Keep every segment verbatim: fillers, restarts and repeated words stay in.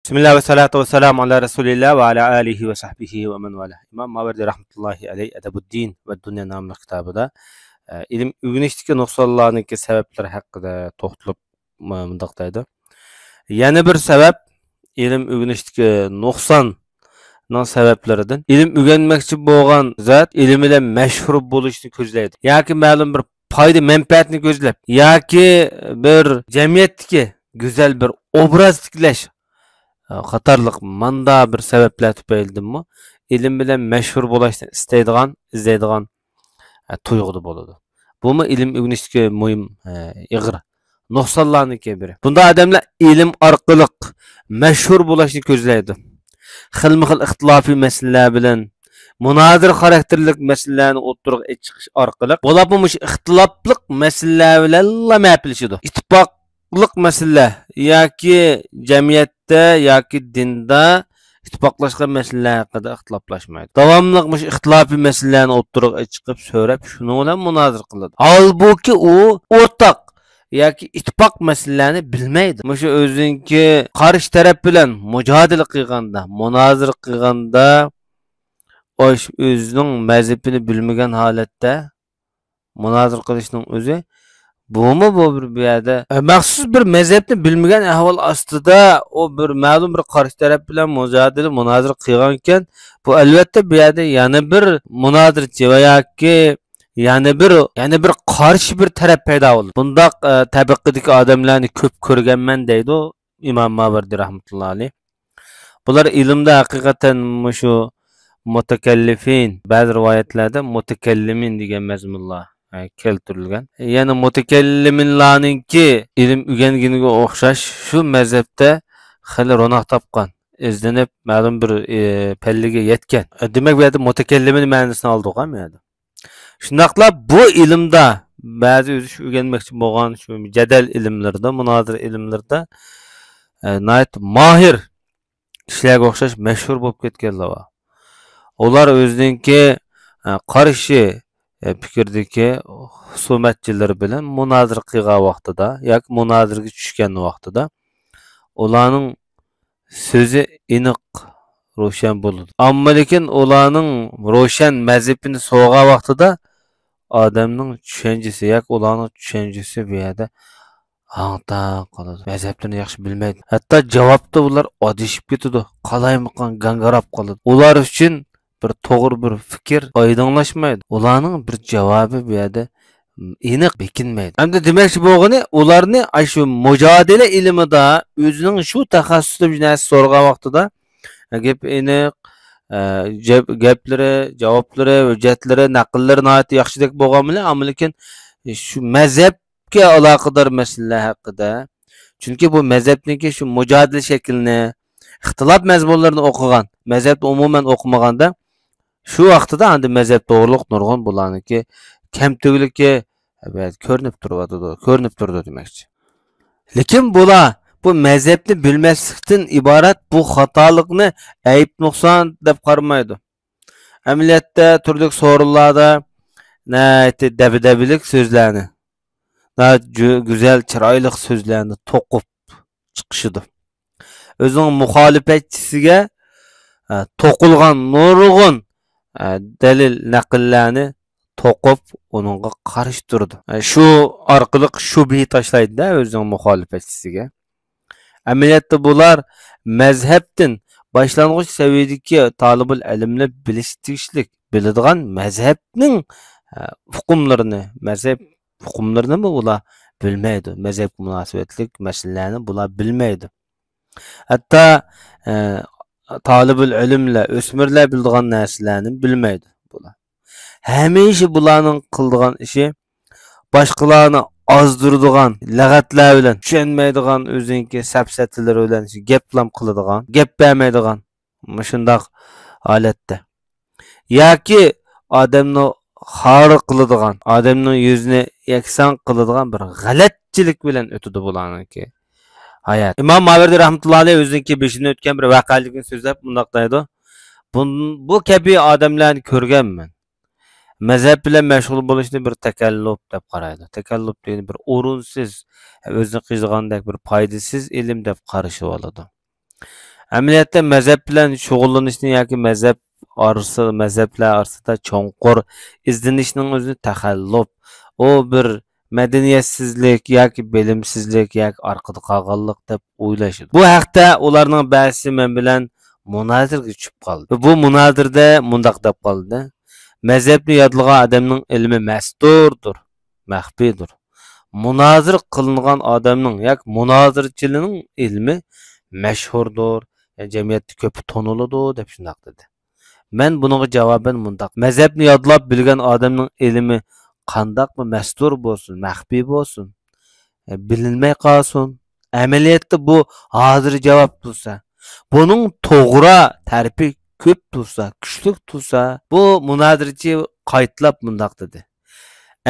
بىسمىللا ۋەسسالاتۇ ۋەسسالامۇ ئالا رەسۇلىللا ۋە ئالا ئالىھى ۋە سەھبىھى ۋە مەن ۋالا. ئىمام ماۋەردى رەھمەتۇللاھى ئەلەيھ ئەدەبۇددىن ۋە دۇنيا ناملىق كىتابىدا، ئە، ئىلىم ئۆگىنىشتىكى نۇقسانلارنىڭكى سەۋەبلىرى ھەققىدە توختىلىپ، مۇ-، مۇنداق دەيدۇ. يەنە بىر سەۋەب، ئىلىم ئۆگىنىشتىكى نۇقساننىڭ سەۋەبلىرىدىن، ئىلىم ئۆگەنمەكچى بولغان زات ئىلىم بىلەن مەشھۇر بولۇشنى كۆزلەيدۇ ياكى مەلۇم بىر پايدا مەنپەئەتنى كۆزلەپ ياكى بىر جەمئىيەتتىكى گۈزەل بىر ئوبراز تىكلەش، ئە، قاتارلىق ماندا بىر سەۋەبلەر تۈپەيلىدىنمۇ ئىلىم بىلەن مەشھۇر بولۇشنى ئىستەيدىغان، ئىزدەيدىغان، ئە، تۇيغۇدا بولىدۇ. بۇمۇ ئىلىم ئۆگىنىشتىكى مۇھىم، ئە، ئېغىر نۇقسانلارنىڭكى بىرى. بۇنداق ئادەملەر ئىلىم ئارقىلىق مەشھۇر بولۇشنى كۆزلەيدۇ. خىلمۇ خىل ئىختىلاپىي مەسىلىلەر بىلەن، مۇنازىرە خاراكتېرلىك مەسىلىلەرنى ئوتتۇرىغا چىقىش ئارقىلىق، بولۇپمۇ مۇشۇ ئىختىلاپلىق مەسىلىلەر بىلەنلا مەپىلىشىدۇ. ئىتتىپاقلىق مەسىلىلەر ياكى جەمئىيەتتە ياكى دىندا ئىتتىپاقلاشقان مەسىلىلەر ھەققىدە ئىختىلاپلاشمايدۇ. داۋاملىق مۇشۇ ئىختىلاپىي مەسىلىلەرنى ئوتتۇرىغا چىقىپ سۆرەپ، شۇنىڭ بىلەن مۇنازىرە قىلىدۇ. ھالبۇكى، ئۇ ئورتاق ياكى ئىتتىپاق مەسىلىلەرنى بىلمەيدۇ. مۇشۇ ئۆزىنىڭكى قارشى تەرەپ بىلەن مۇجادىلە قىلغاندا، مۇنازىرە قىلغاندا، ئاش-، ئۆزىنىڭ مەزھىپىنى بىلمىگەن ھالەتتە مۇنازىرە قىلىشنىڭ ئۆزى، بۇمۇ بۇ بىر، بۇ يەردە، ئە، مەخسۇس بىر مەزھەپنى بىلمىگەن ئەھۋال ئاستىدا، ئۇ بىر مەلۇم بىر قارشى تەرەپ بىلەن مۇجادىلە، مۇنازىرە قىلغانىكەن، بۇ ئەلۋەتتە بۇ يەردە يەنە بىر مۇنازىرىچى ۋە ياكى يەنە بىر، يەنە بىر قارشى بىر تەرەپ پەيدا بولىدۇ. بۇنداق، ئە، تەبىقىدىكى ئادەملەرنى كۆپ كۆرگەنمەن دەيدۇ ئىمام ماۋەردى رەھمەتۇللا ئەلەيھ. بۇلار ئىلىمدە ھەقىقەتەن مۇشۇ مۇتەكەللىفىن، بەزى رىۋايەتلەردە مۇتەكەللىمىن دېگەن مەزمۇنلار، ئە، كەلتۈرۈلگەن. يەنى مۇتەكەللىمىنلارنىڭكى ئىلىم ئۆگەنگىنىگە ئوخشاش شۇ مەزھەپتە خېلى روناق تاپقان، ئىزدىنىپ، مەلۇم بىر، ئى، پەللىگە يەتكەن. ئە، دېمەك، بۇ يەردە مۇتەكەللىمىن مەنىسىنى ئالدۇق، ھە، بۇ يەردە. شۇنداقلا بۇ ئىلىمدا بەزى ئۆزى شۇ ئۆگەنمەكچى بولغان شۇ جەدەل ئىلىملىرىدا، مۇنازىرە ئىلىملىرىدا، ئە، ناھايىتى ماھىر كىشىلەرگە ئوخشاش مەشھۇر بولۇپ كەتكەنلەر بار. ئۇلار ئۆزىنىڭكى، ئە، قارشى، ئە، پىكىردىكى خۇسۇمەتچىلىرى بىلەن مۇنازىرە قىلغان ۋاقتىدا ياكى مۇنازىرىگە چۈشكەن ۋاقتىدا ئۇلارنىڭ سۆزى ئېنىق، روشەن بولىدۇ. ئەمما لېكىن ئۇلارنىڭ روشەن مەزھىپىنى سورىغان ۋاقتىدا ئادەمنىڭ چۈشەنچىسى ياكى ئۇلارنىڭ چۈشەنچىسى بۇ يەردە ھاڭ-تاڭ قالىدۇ. مەزھەپلىرىنى ياخشى بىلمەيدۇ. ھەتتا جاۋابتا ئۇلار ئادىشىپ كېتىدۇ. قالايمىقان گاڭگىراپ قالىدۇ. ئۇلار ئۈچۈن بىر توغرا بىر پىكىر ئايدىڭلاشمايدۇ. ئۇلارنىڭ بىر جاۋابى بۇ يەردە ئېنىق بېكىنمەيدۇ. ئەمدى دېمەكچى بولغىنى، ئۇلارنى ئاشۇ مۇجادىلە ئىلمىدا ئۆزىنىڭ شۇ تەخەسسۇسىدا بىر نەرسە سورىغان ۋاقتىدا، گېپى ئېنىق، ئە، جەپ-، گەپلىرى، جاۋابلىرى، ھۆججەتلىرى، نەقىللىرى ناھايىتى ياخشىدەك بولغان بىلەن، ئەمما لېكىن شۇ مەزھەپكە ئالاقىدار مەسىلىلەر ھەققىدە، چۈنكى بۇ مەزھەپنىڭكى شۇ مۇجادىلە شەكلىنى، ئىختىلاپ مەزمۇنلىرىنى ئوقۇغان، مەزھەپنى ئومۇمەن ئوقۇمىغاندا، شۇ ۋاقتىدا ئاندىن مەزھەپ توغرۇلۇق نۇرغۇن بۇلارنىڭكى كەمتۈكلۈكى كۆرۈنۈپ تۇرۇۋاتىدۇ، كۆرۈنۈپ تۇرىدۇ دېمەكچى. لېكىن بۇلار بۇ مەزھەپنى بىلمەسلىكتىن ئىبارەت بۇ خاتالىقنى ئەيىب نۇقسان دەپ قارىمايدۇ. ئەمەلىيەتتە تۈرلۈك سورۇنلاردا ناھايىتى دەبدەبىلىك سۆزلەرنى، ناھايىتى جۈ-، گۈزەل، چىرايلىق سۆزلەرنى توقۇپ چىقىشىدۇ. ئۆزىنىڭ مۇخالىپەتچىسىگە، ئە، توقۇلغان نۇرغۇن، ئە، دەلىل، نەقىللەرنى توقۇپ، ئۇنىڭغا قارشى تۇرىدۇ. ئە، شۇ ئارقىلىق شۈبھە تاشلايدۇ-دە ئۆزىنىڭ مۇخالىپەتچىسىگە. ئەمەلىيەتتە بۇلار مەزھەپتىن باشلانغۇچ سەۋىيەدىكى تالىبۇل ئىلىملەر بىلىشى تېگىشلىك، بىلىدىغان مەزھەپنىڭ، ئە، ئۇقۇملىرىنى، مەزھەپ ئۇقۇملىرىنىمۇ ئۇلار بىلمەيدۇ. مەزھەپكە مۇناسىۋەتلىك مەسىلىلەرنى بۇلار بىلمەيدۇ. ھەتتا، ئە، تالىبۇل ئىلىملەر، ئۆسمۈرلەر بىلىدىغان نەرسىلەرنى بىلمەيدۇ بۇلار. ھەمىشە بۇلارنىڭ قىلىدىغان ئىشى باشقىلارنى ئازدۇرىدىغان لەغەتلەر بىلەن، چۈشەنمەيدىغان ئۆزىنىڭكى سەپسەتىلىرى بىلەن گەپلام قىلىدىغان، گەپ بەرمەيدىغان مۇشۇنداق ھالەتتە. ياكى ئادەمنى خار قىلىدىغان، ئادەمنىڭ يۈزىنى يەكسان قىلىدىغان بىر غەلەتچىلىك بىلەن ئۆتىدۇ بۇلارنىڭكى ھايات. ئىمام ماۋەردى رەھمەتۇللا ئەلەيھ ئۆزىنىڭكى بېشىدىن ئۆتكەن بىر ۋەقەلىكنى سۆزلەپ مۇنداق دەيدۇ: بۇ، بۇ كەبى ئادەملەرنى كۆرگەنمەن. مەزھەپ بىلەن مەشغۇل بولۇشنى بىر تەكەللۇپ دەپ قارايدۇ. تەكەللۇپ دېگىنى بىر ئورۇنسىز، ئۆزىنى قىينىغاندەك بىر پايدىسىز ئىلىم دەپ قارىشىۋالىدۇ. ئەمەلىيەتتە مەزھەپ بىلەن شۇغۇللىنىشنى ياكى مەزھەپ ئارىسى، مەزھەپلەر ئارىسىدا چوڭقۇر ئىزدىنىشنىڭ ئۆزى تەخەللۇپ. ئۇ بىر مەدەنىيەتسىزلىك ياكى بىلىمسىزلىك ياكى ئارقىدا قالغانلىق دەپ ئويلىشىدۇ. بۇ ھەقتە ئۇلارنىڭ بەزىسى مەن بىلەن مۇنازىرىگە چۈشۈپ قالدى. بۇ مۇنازىرىدە مۇنداق دەپ قالدى: مەزھەپنى يادلىغان ئادەمنىڭ ئىلمى مەستۇردۇر، مەخپىيدۇر. مۇنازىرە قىلىنغان ئادەمنىڭ ياكى مۇنازىرىچىنىڭ ئىلمى مەشھۇردۇر، يەنى جەمئىيەتتە كۆپ تونۇلىدۇ، دەپ شۇنداق دېدى. مەن بۇنىڭغا جاۋابەن مۇنداق: مەزھەپنى يادلاپ بىلگەن ئادەمنىڭ ئىلمى قانداقمۇ مەستۇر بولسۇن، مەخپىي بولسۇن، بىلىنمەي قالسۇن. ئەمەلىيەتتە بۇ ھازىر جاۋاب تۇرسا، بۇنىڭ توغرا تەرىپى كۆپ تۇرسا، كۈچلۈك تۇرسا، بۇ مۇنازىرىچى قايتىلاپ مۇنداق دېدى: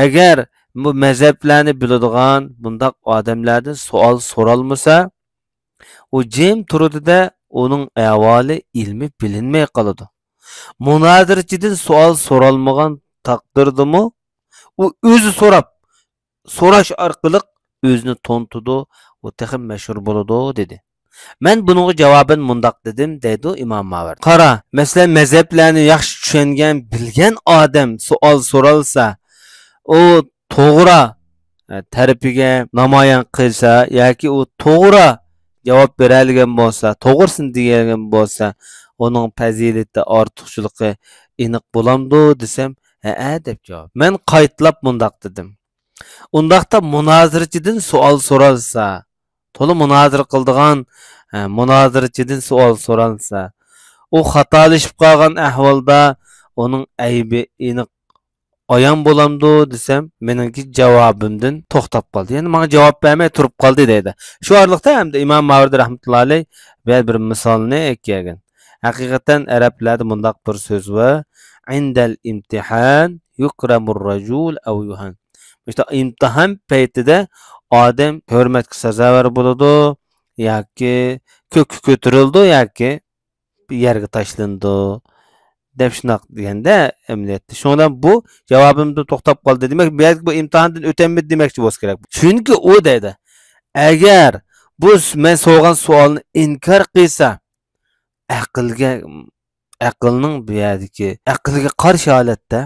ئەگەر بۇ مەزھەپلەرنى بىلىدىغان بۇنداق ئادەملەردىن سوئال سورالمىسا، ئۇ جىم تۇرىدۇ-دە، ئۇنىڭ ئەھۋالى ئىلمىي بىلىنمەي قالىدۇ. مۇنازىرىچىدىن سوئال سورالمىغان تەقدىردىمۇ، ئۇ ئۆزى سوراپ، سوراش ئارقىلىق ئۆزىنى تونۇتىدۇ، ئۇ تېخىمۇ مەشھۇر بولىدۇ، دېدى. مەن بۇنىڭغا جاۋابەن مۇنداق دېدىم، دەيدۇ ئىمام ماۋەردى. قارا، مەسىلەن، مەزھەپلەرنى ياخشى چۈشەنگەن، بىلگەن ئادەم سوئال سورالسا، ئۇ توغرا، ئە، تەرىپىگە نامايان قىلسا ياكى ئۇ توغرا جاۋاب بېرەلىگەن بولسا، توغرىسىنى دېگەن بولسا، ئۇنىڭ پەزىلىتى، ئارتۇقچىلىقى ئېنىق بولامدۇ دېسەم، ھەئە دەپ جاۋاب. مەن قايتىلاپ مۇنداق دېدىم: ئۇنداقتا مۇنازىرىچىدىن سوئال سورالسا، تولا مۇنازىرە قىلىدىغان، ھە، مۇنازىرىچىدىن سوئال سورالسا، ئۇ خاتالىشىپ قالغان ئەھۋالدا ئۇنىڭ ئەيىبى ئېنىق ئايان بولامدۇ دېسەم، مېنىڭكى جاۋابىمدىن توختاپ قالدى. يەنى ماڭا جاۋاب بەرمەي تۇرۇپ قالدى دەيدۇ. شۇ ئارىلىقتا ھەمدە ئىمام ماۋەردى رەھمەتۇللا ئەلەيھ بۇ يەردە بىر مىسالنى ئەكەلگەن. ھەقىقەتەن ئەرەبلەردە مۇنداق بىر سۆز بار: عند الامتحان يكرم الرجل أو يهان. مۇشۇنداق ئىمتىھان پەيتىدە ئادەم ھۆرمەتكە سازاۋەر بولىدۇ ياكى كۆككە كۆتۈرۈلىدۇ ياكى يەرگە تاشلىنىدۇ، دەپ شۇنداق دېگەندە ئەمەلىيەتتە. شۇنىڭ بىلەن بۇ جاۋابىمدا توختاپ قالدى. دېمەك، بۇ يەردىكى بۇ ئىمتىھاندىن ئۆتەلمىدى دېمەكچى بولسا كېرەك. چۈنكى ئۇ دەيدۇ، ئەگەر بۇ س-، مەن سورىغان سوئالنى ئىنكار قىلسا، ئەقىلگە، ئەقىلنىڭ بۇ يەردىكى، ئەقىلگە قارشى ھالەتتە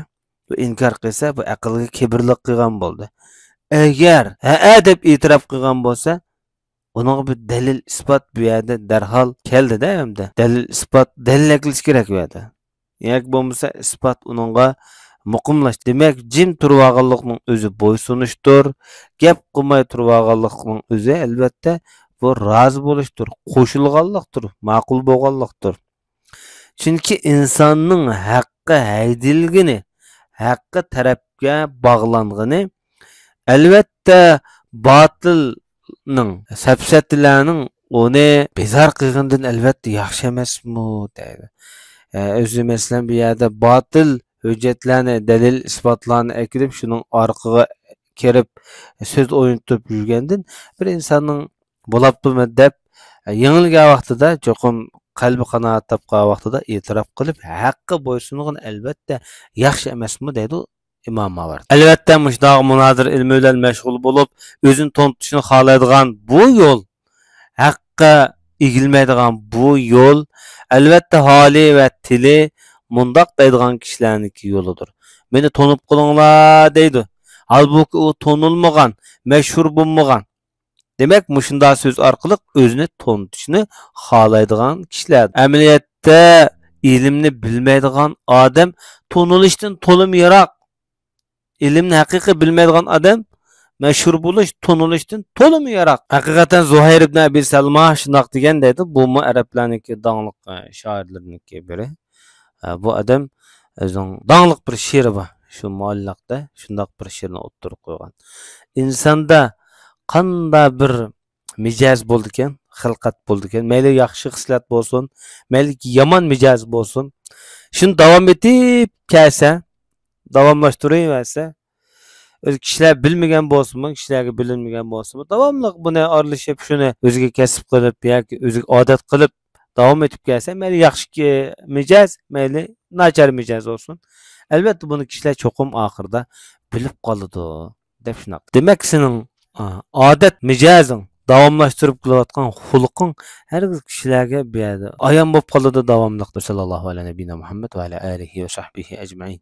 بۇ ئىنكار قىلسا، بۇ ئەقىلگە كىبىرلىق قىلغان بولدى. ئەگەر ھەئە دەپ ئېتىراپ قىلغان بولسا، ئۇنىڭغا بىر دەلىل ئىسپات بۇ يەردە دەرھال كەلدىدە، ئەمدى دەلىل ئىسپات، دەلىل ئەكېلىش كېرەك بۇ يەردە. ياكى بولمىسا ئىسپات ئۇنىڭغا مۇقىملاشتى. دېمەك، جىم تۇرۇۋالغانلىقنىڭ ئۆزى بويسۇنۇشتۇر، گەپ قىلماي تۇرۇۋالغانلىقنىڭ ئۆزى، ئەلۋەتتە، بۇ رازى بولۇشتۇر، قوشۇلغانلىقتۇر، ماقۇل بولغانلىقتۇر. چۈنكى ئىنساننىڭ ھەققە ھەيدىلگىنى، ھەققە تەرەپكە باغلانغىنى، ئەلۋەتتە، باتىلنىڭ، سەپسەتىلەرنىڭ ئۇنى بىزار قىلغىنىدىن ئەلۋەتتە ياخشى ئەمەسمۇ دەيدۇ. ئە، ئۆزى، مەسىلەن، بۇ يەردە باتىل ھۆججەتلەرنى، دەلىل-ئىسپاتلارنى ئەكېلىپ، شۇنىڭ ئارقىغا كىرىپ، سۆز ئوينىتىپ يۈرگەندىن، بىر ئىنساننىڭ بولاپتۇ دەپ، يېڭىلگەن ۋاقتىدا چوقۇم قەلبى قانائەت تاپقان ۋاقتىدا ئېتىراپ قىلىپ، ھەققە بويسۇنغىنى ئەلۋەتتە ياخشى ئەمەسمۇ دەيدۇ ئىمام ماۋەردى. ئەلۋەتتە، مۇشۇنداق مۇنازىرە ئىلمى بىلەن مەشغۇل بولۇپ، ئۆزىنى تونۇتۇشنى خالايدىغان بۇ يول، ھەققە ئېگىلمەيدىغان بۇ يول، ئەلۋەتتە، ھالى ۋە تىلى مۇنداق دەيدىغان كىشىلەرنىڭكى يولىدۇر. مېنى تونۇپ قېلىڭلار دەيدۇ. ھالبۇكى، ئۇ تونۇلمىغان، مەشھۇر بولمىغان. دېمەك، مۇشۇنداق سۆز ئارقىلىق ئۆزىنى تونۇتۇشنى خالايدىغان كىشىلەر. ئەمەلىيەتتە، ئىلىمنى بىلمەيدىغان ئادەم تونۇلۇشتىن تولىمۇ يىراق. ئىلىمنى ھەقىقىي بىلمەيدىغان ئادەم مەشھۇر بولۇش، تونۇلۇشتىن تولىمۇ يىراق. ھەقىقەتەن، زۇھەير ئىبن ئەبى سەلمە شۇنداق دېگەن دەيدۇ. بۇمۇ ئەرەبلەرنىڭكى داڭلىق، ئە، شائىرلىرىنىڭكى بىرى. ئە، بۇ ئادەم ئۆزىنىڭ داڭلىق بىر شېئىرى بار. شۇ مۇئەللەقتە شۇنداق بىر شېئىرنى ئوتتۇرىغا قويغان. ئىنساندا قانداق بىر مىجەز بولىدىكەن، خىلقەت بولىدىكەن، مەيلى ياخشى خىسلەت بولسۇن، مەيلى يامان مىجەز بولسۇن، شۇنى داۋام ئېتىپ كەلسە، داۋاملاشتۇرۇۋەرسە، ئۆزى كىشىلەر بىلمىگەن بولسىمۇ، كىشىلەرگە بىلىنمىگەن بولسىمۇ، داۋاملىق بۇنى ئارىلىشىپ، شۇنى ئۆزىگە كەسىپ قىلىپ ياكى ئۆزىگە ئادەت قىلىپ داۋام ئېتىپ كەلسە، مەيلى ياخشى مىجەز، مەيلى ناچار مىجەز بولسۇن، ئەلۋەتتە، بۇنى كىشىلەر چوقۇم ئاخىرىدا بىلىپ قالىدۇ. دەپ شۇنداق. دېمەك، سېنىڭ، ئا، ئادەت مىجەزىڭ، داۋاملاشتۇرۇپ كېلىۋاتقان خۇلقۇڭ ھەرگىز كىشىلەرگە بۇ يەردە ئايان بولۇپ قالىدۇ داۋاملىق، دەپ. ساللاللاھۇ ئەلا نەبىينا مۇھەممەد ۋە ئەلا ئالىھى ۋە سەھبىھى ئەجمەئىن.